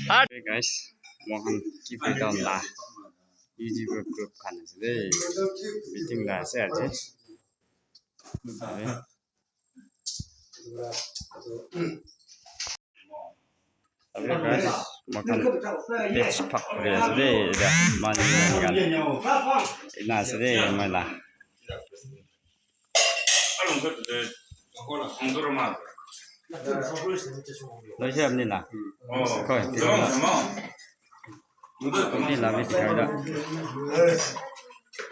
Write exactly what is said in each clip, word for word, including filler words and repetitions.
Hey guys, mohan ki freedom la. YouTuber group khan ase de. Meeting la ase aji. Abe guys, mohan page phak kuri ase de. Ida manu khan. Ina ase de, moi la. Loise apni la. Koi, apni la bi dikhai da.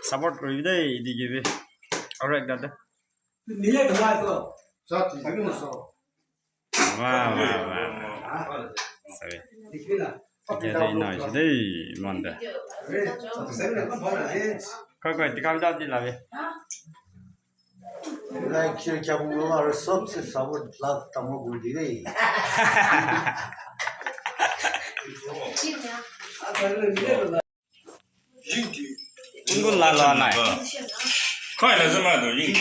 Support kuri de, idi ke bi. Aru ekta de. Wah, wah, wah, wah. Sorry. Etia tu ena hoise dei, mon de. Koi, koi, dikhai da, di la be. Like, share, kya bola, aru sabse support, love, tamo guli de. Kun kun la la nai. Koi la zama do yin.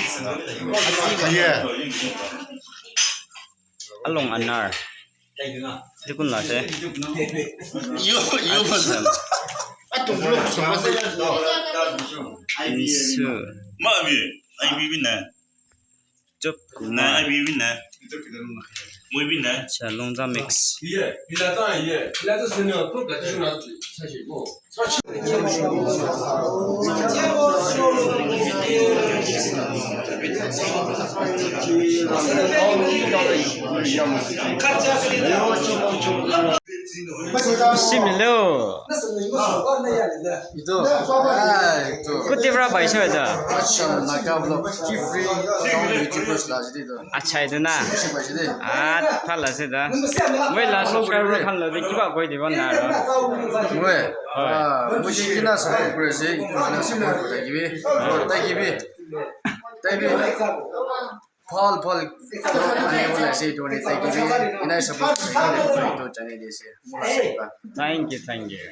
Along anar. Dikun la se. Yo, yo, mas. Atum blok sama se. Isu. Ma bi, ai bi bi na. Job na, Kumar. Ai bi bi na. Moi bi na. Acha, Longda mix. Similo. Itu. Kuti pra paisa etu? Acha, Naga vlog, ki free town YouTubers la ase de etu. Acha, etu na. Bishi paise de. Ah, bhal ase da. Moi la subscriber khan la de kiba koi diba na aro. Moi. Hoi. Ah, moi ki kina support kuri ase, etu kina support kuri thakibi. Aru tai ki bi. Tai bi. Bhal, bhal. Ani wala ase, etu ani tai ki bi. Ina support kuri etu janai di ase. Thank you, thank you.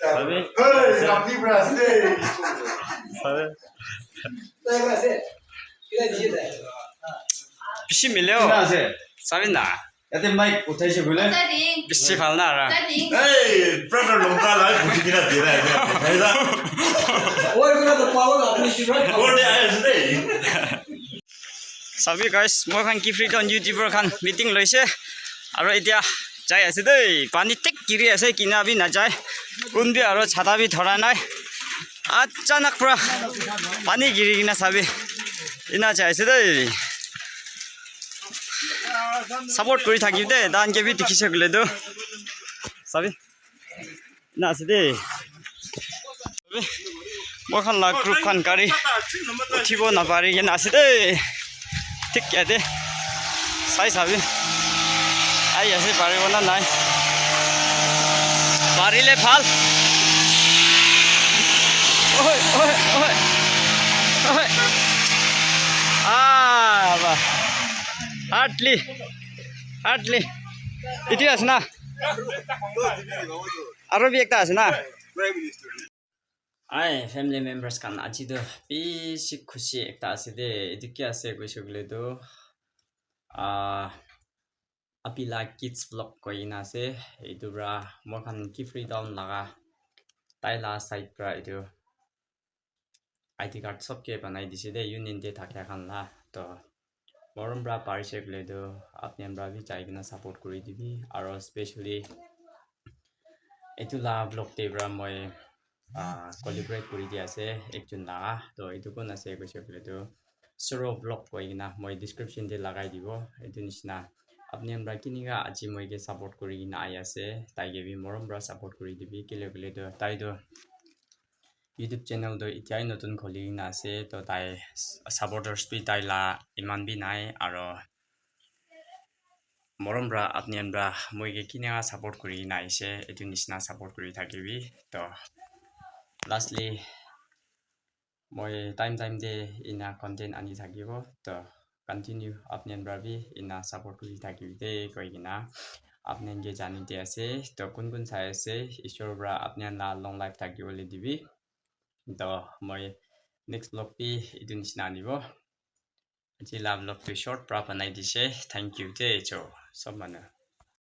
Sabi? Hey, Rafi Bras, hey. Sabi? Bishi mile o. Kina ase? Sabi na? Yate mic uthaise koile? Bishi bhal na ara. Hey, brother, long time I put it up there. Oi, brother, power up, you should run. Oi, de, I say. Sabi guys, moi khan ki free town YouTuber khan meeting loise. Aro etia jai ase dei. Pani thik giri ase, kina bi najai. Kun bi aro chata bi dhora nai. Achanak pra pani giri kina sabi. Ina jai ase dei. Support kuri thakibi de, dan ke bi dikhi se koile tu. Sabi? Na ase de. Moi khan la group khan gari uthibo na pari kena ase de. Thik yate. Sai sabi. Ai ase paribo na nai. Parile bhal. Oi, oi, oi. Oi. Ah, ba. Hardly. Hardly. Iti ase na. Aro bi ekta ase na. Ai, family members khan, aji tu bishi khushi ekta ase de. Etu ki ase koise koile tu, ah, Apila Kids Vlog koi kena ase. Etu pra moi khan Kiphire town laga tai la side pra etu I D card sob ke banai dise de, union te thakia khan la. To morom pra parise koile tu apni khan pra bi jai kena support kuri dibi. Aro specially etu la vlog te pra moi, ah, collaborate kuri di ase ekjon la. To etu kon ase koise koile tu Suro Vlog koi kena moi description te lagai dibo. Etu nishina apni khan pra kinika aji moi ke support kuri kena ahi ase, tai ke bi morom pra support kuri dibi. Kile koile tu tai tu YouTube channel tu etiai notun khuli kena ase, to tai s-, supporters bi tai la eman bi nai, aro morom pra apni khan pra moi ke kinika support kuri kena ahise, etu nishina support kuri thakibi. To lastly, moi time time te ena content ani thakibo, to continue apni khan pra bi ena support kuri thakibi de koi kena apni khan ke jani di ase. To kun kun sai ase, Ishwar pra apni khan la long life thaki bole dibi. To moi next vlog bi etu nishina anibo. Aji la vlog tu short pra banai dise. Thank you de cho sob manu.